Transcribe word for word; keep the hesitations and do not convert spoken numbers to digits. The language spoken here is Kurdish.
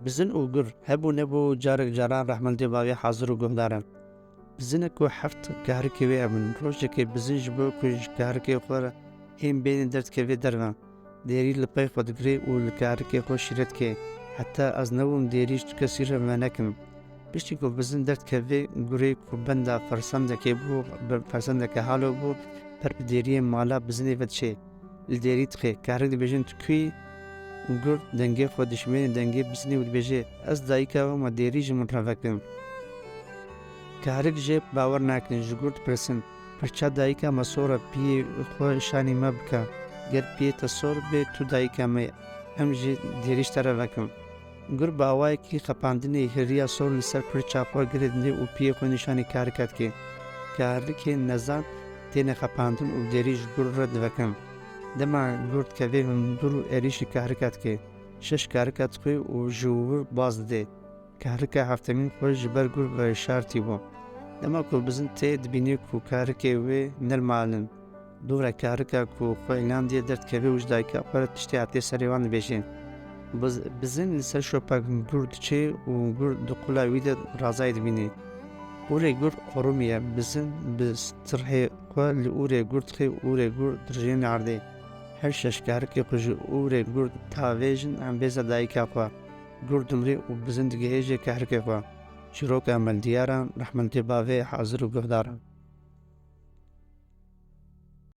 Bizin û gur hebû nebû, carek caran rehmendê bavê hazir û guhdar e. Bizinek ku heft kehrikê wê hebin. Rojekê bizin ji bo ku ji kehrikê xwe re hên bênê derdkevê derve, dêrî li pey xwe digirê û li kehrikê xwe şîret dike. Heta ez nebûm dêrî ji kesî re venekim. Piştî ku bizin derdkevê gurê ku benda fersendekê bû, be-, fersendeke halo bû, ber bi dêriyê mala bizinê ve diçê. Li dêrî dixê. Kehrik dibêjin, tu kû yî? Gur dengê xwe dişmêne dengê bizinê û dibêje, ez dayika we me, dêrî ji min re vekin. Kehrik jê bawer nakin, ji gur dipirsin, pirça dayika me sor e, piyê xwe şanî me bike. Ger piyê te sor bê, tu dayika me yî, em jî dêrî ji te re vekin. Gur bi awayekî xepandinê hêriya sor li ser pirça xwe girê didê û piyê xwe nîşanî kehrika dike. Kehrikên nezan têne xepandin û dêrî ji gur re divekin. Dema gur dikeve hundir û êrîşî kehrika dike. Şeş kehrika dixwe û ji wir baz didê. Kehrika heftemîn xwe ji ber gur veşartî bû. Dema ku bizin tê, dibîne ku kehrikê wê ne li mal in. Dû re kehrika ku xwe îlan diye derdikeve û ji dayika xwe re tiştê hatiye serê wan dibêje. Biz-, bizin li ser şopek gur diçe û gur di qula wî de razayê dibîne. Ûrê gur qurumî ye. Bizin bi stirhê xwe li ûrê gur dixe, ûrê gur dirijêne erdê. Her şeş kehrikê xwe ji ûrê gur davêjin embêza dayika xwe. Gur dimrê û bizin digihêje kehrikê xwe. Çîroka me li diyar e, rehmetê bavê hazir û guhdar e.